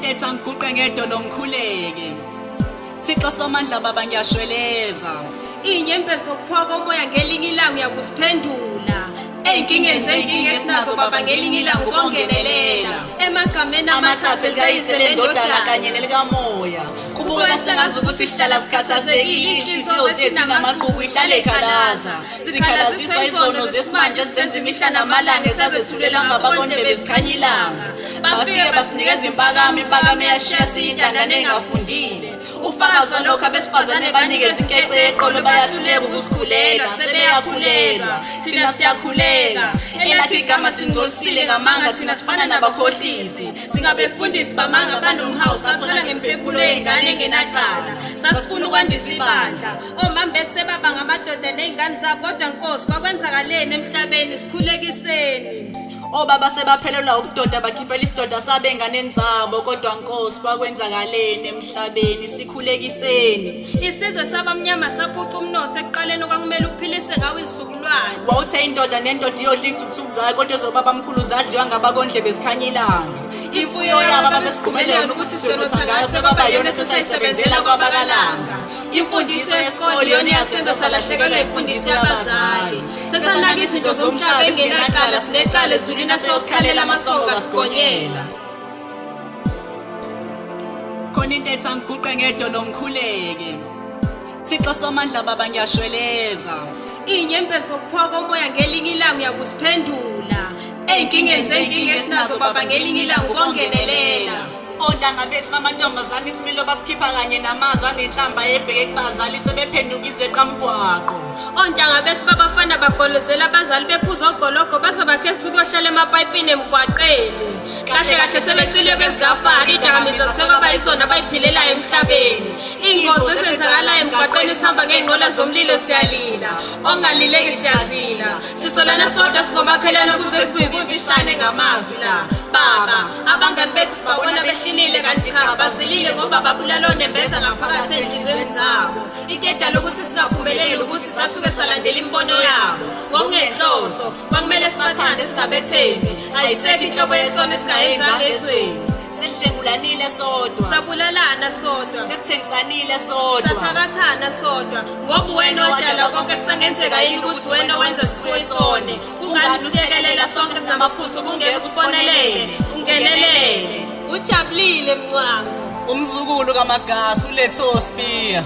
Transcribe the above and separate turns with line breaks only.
Khona into ethi angiguqe ngedolo ngikhuleke. Thixo somandla baba ngiyashweleza.
Iy'nyembezi zokuphoka umoya ngelinye ilanga uyakuziphendula. Ey'nkingeni zey'nkinga esinazo baba ngelinye ilanga ubongenelela. Emagameni
amathathu elikayise lendodana kanye nelikamoya. Kubukeka sengazi ukuthi sihlala sikhathazekile inhliziyo zethu namaqhubu ihlale ikhalaza. Sikhalaziswa izono zesimanje esizenza imihla namalanga esazethulela ngabakondlebe zikhanya ilanga. Bafike basinikeza impakamo, impakamo eyashiya siyintandane engafundile. Ufakazi walokhu abesifazane banikeza inkece yeqolo bayahluleka ukusikhulelwa, sebeyakhulelwa. Thina siyakhuleka. Elakho igama singcolisile ngamanga, thina sifana nabakhohlisi. Singabefundisi bamanga banomhawu, sathola ngemiphefumulo yey'ngane engenacala.
Sasifuna ukwandisa ibandla. Omama bethu sebaba ngamadoda ney'ngane zabo kodwa Nkosi kwakwenzakaleni emhlabeni sikhulekiseni.
Obaba sebaphelelwa ubudoda bakhiphela isidoda sabo enganeni zabo kodwa Nkosi kwakwenzakaleni emhlabeni sikhulekiseni.
Isizwe sabamnyama saphuca umnotho ekuqaleni okwakumele uphilise ngawo izizukulwane.
Wawuthe indoda nendoda iyodla iy'thukuthuku zayo kodwa ezobaba mkhulu zadliwa ngabakondlebe zikhanya ilanga. Imfuyo yabo ababesigqumele yona ukuthi siyonotha ngayo sekwaba yona esesayisebenzela kwabakalanga. Imfundiso yesikole iyona eyasenza salahlekelwa imfundiso yabazali.
Sesanaka izinto zomhlaba engenacala sinecala ezulwini aseyosikhalela amasongo kasigonyela.
Khona into ethi angiguqe ngedolo ngikhuleke. Thixo somandla baba ngiyashweleza.
Iy'nyembezi zokuphoka umoya ngelinye ilanga uyakuziphendula. Ey'nkingeni zey'nkinga esinazo baba ngelinye ilanga ubongenelela.
Ontanga bethu bamantombazane isimilo basikhipha kanye namazwi anenhlamba ebheke kubazali sebephenduka izeqamgwaqo.
Ontanga bethu babafana bagolozela abazali bephuza ogologo baze bakhetha ukuyohlala emapayipini emgwaqeni. Kahle kahle sebecwile kwezikafani idakamizwa sekwaba yizona abayiphilelayo emhlabeni. Iy'ngozi ezenzakalayo emgwaqeni sihamba ngey'nqola zomlilo siyalila. Ongalileki siyazila. Sisolana sodwa singomakhelwane kuze kufike
impishane ngamazwi la. Baba, abangani bethu sibabona behlinile kanti cha bazilile ngoba babulala onembeza ngaphakathi ey'nhliziyweni zabo.
Into edala ukuthi singaphumeleli ukuthi sasuke salandela imibono yabo ngokungenhloso. Kwakumele sibathande singabethembi. Ayisekho inhlobo yesono esingayenzanga ezweni.
Sidlengulanile sodwa.
Sabulalana sodwa.
Sesithengisanile sodwa.
Sathakathana sodwa. Ngoba uwena odala konke kusangenzeka yini ukuthi wena owenza sibuye sone. Kungani usiyekelela sonke sinamaphutha ubungeke usibonelele ungenelele. Ujabulile Mncwango.
Umzukulu kaMagasa uLetho Sibiya.